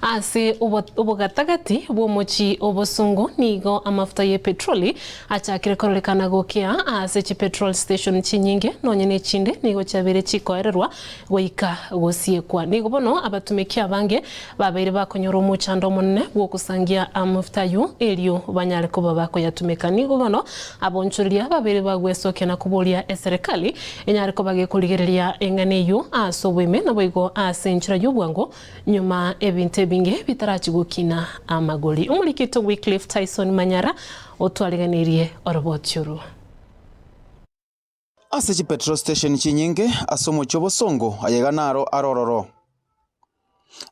Ase obogatagati bw'omochie o Bosongo nigo amafuta y'epetroli achakire kororekana gokea ase chipetrol station chinyinge nonye nechinde nigo chiabeire chikoererwa goika gosiekwa. Nigo bono abatumeki abange babeire bakonyora omochando omonene bw'ogosangia amafuta ayio erio banyare koba bakoyatumeka. Nigo bono abonchoreria babeire bagwesokia na koboria eserekali enyare koba gekorigereria eng'ana eyio ase oboime naboigo ase enchera y'obwango Nyuma ebinto ebinge bitarachi gokina amagori. Omoriki oito Wycliffe Tyson Manyara otwariganirie oroboti oru. Ase chipetrol station chinyinge ase omochie obosongo ayaiga naro are ororo.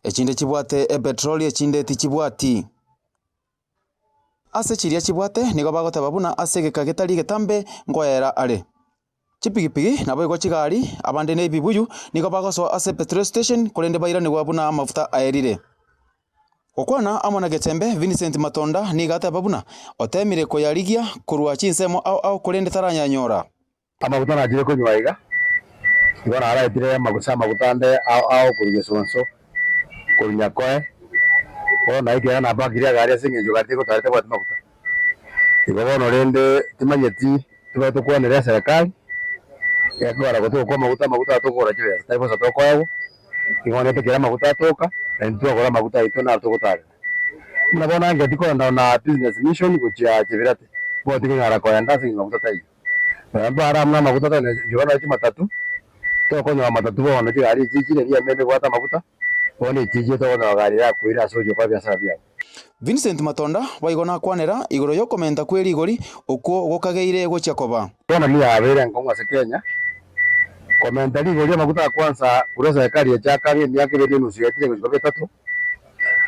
Echinde chibwate epetroli echinde tichibwati. Ase chiria chibwate nigo bagoteba buna ase egeka getari egetambe nkoera are. Chipigipigi, naboigo chigari, abande na ebibuyu, nigo bagosoa ase petrol station korende bairanigwa buna amafuta aerire. Gokwana amo na Getembe, Vincent Matonda nigo ateba buna otemire koyarigia korwa chinsemo ao ao korende tarayanyora. Amaguta nachire konywa aiga, igo naraetire gose amaguta ande ao ao korwa Gesonso, korwa Nyakoe, bono naikire iga napakirie egari ase eng'encho egari tegotara tebwati maguta. Igo bono rende timanyeti Tobe tokwanere eserekari, gekogera gotogokwa amaguta, amaguta aya tokogora chibesa, tari bosa tokoegwa, igo onye kera amaguta atoka, naintwe twagora amaguta aito naro togotarera. Buna bono angeti kogenda na business mission gochia Chebirate, bono tikonyara koenda ase eng'encho maguta taiyo. Nonya mbare amo na amaguta tari inche bono chimatatu, tokonyora matatu bono chigari echi chire rieme ebwate amaguta, bono echi chire tokonyora gari erakoire ase ogochia gokora ebiasara biago. Vincent Matonda boigo nakwanera igoro y'okomenta kwe rigori okwo gokageire gochia koba. Bono nigo yabeire enkong'u ase Kenya komenta rigori amaguta a kwansa korwa eserekari echaka ang'e emiaka ebere na enusu yaetire gochia koba etato,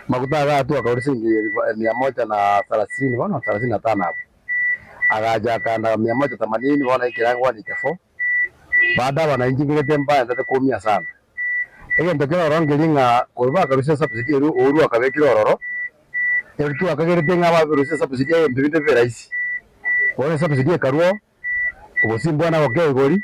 amaguta iga atwo akaura siringi elfu mia moja na thelathini bono thelathini na tano abwo, agachaka na mia moja themanini bono aikire ang'e 184, bado abananchi mbegete mbaenderete koumia sana. Egento kere ororo nkeria ng'a korwa bakarusia esubsidy eria Uhuru akabekire ororo, eri twakagerete ng'a babirusia esubsidy ebinto binde bibe rahisi. Bono esubsidy ekarwa oo, obosimba bwane agokea igori,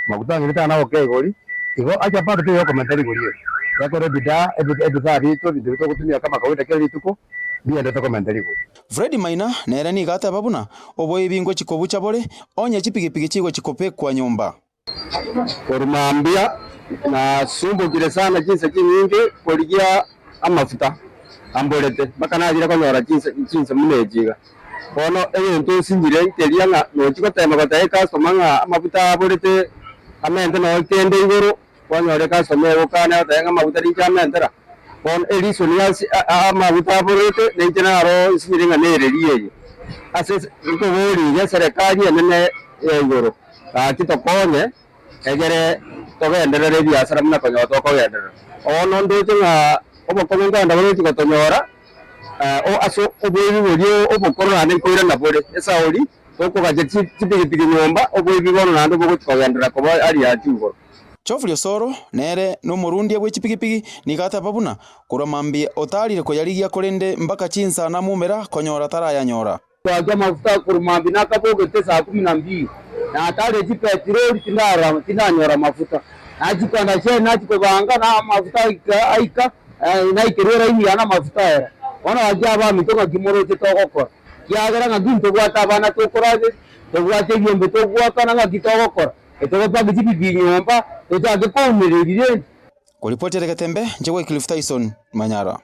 maguta ang'e tana agokea igori, igo acha bado teiyo okomenta rigori eri. Ekero ebidaa ebidhaa biaito ebinto ebi togotumia kama kawaida kera rituko, mbiendete komenta rigori. Fred Maina nere nigo ateba buna oboibi ngochi kobucha bore onye chipigipigi chigochi kobekwa nyomba. Korwa mambia nasumbokire sana chinsa chinyinge korigia amafuta amborete, mpaka nachire konyora chinsa chinsa buna echi iga. Bono egento nsinyire nkeria ng'a nochia gotema gotebia ecustomer ng'a amafuta aborete amente nonye kende igoro, kwanyora ecustomer egokana egoteba ng'a amafuta ninche amentera. Bono ereason ase amafuta aborete ninche naro nsinyire ng'a nereri eye. Ase nkoboria iga eserekari enene ya igoro. Gaki tokonye, egere togenderere ebiasara buna konyora tokogenderera. Bono ndoche ng'a obokong'u nkogenda bore gochia gotonyora ase oboibi boria obokoro naende nkoirana bore. Esauri tokogacha chipigipigi nyomba, oboibi bono naende bogochia kogenderera koba aria aria igoro. Geoffrey Osoro nere nomorundia bwe chipigipigi nigo ateba buna korwa mambia otarire koyarigia korende mpaka chinsa namumera konyora tarayanyora. Twachia amafuta korwa mambia nakabogete saa kumi na mbili, natare chipetiroli tindarora tindanyora amafuta. Nachia kogenda Shell nachia kobanga na amafuta aika aika naikerwa eraini yane amafuta aera. Bono gaki abaminto ng'aki moroche togokora? Kiagera ng'aki ntobwate abana tokorageria, tobwate ebiombe togoakana ng'aki togokora? Etogopanga chipigipigi nyomba tochake koumereria rende. Koripoti ere Getembe, inche Wycliffe Tyson, Manyara.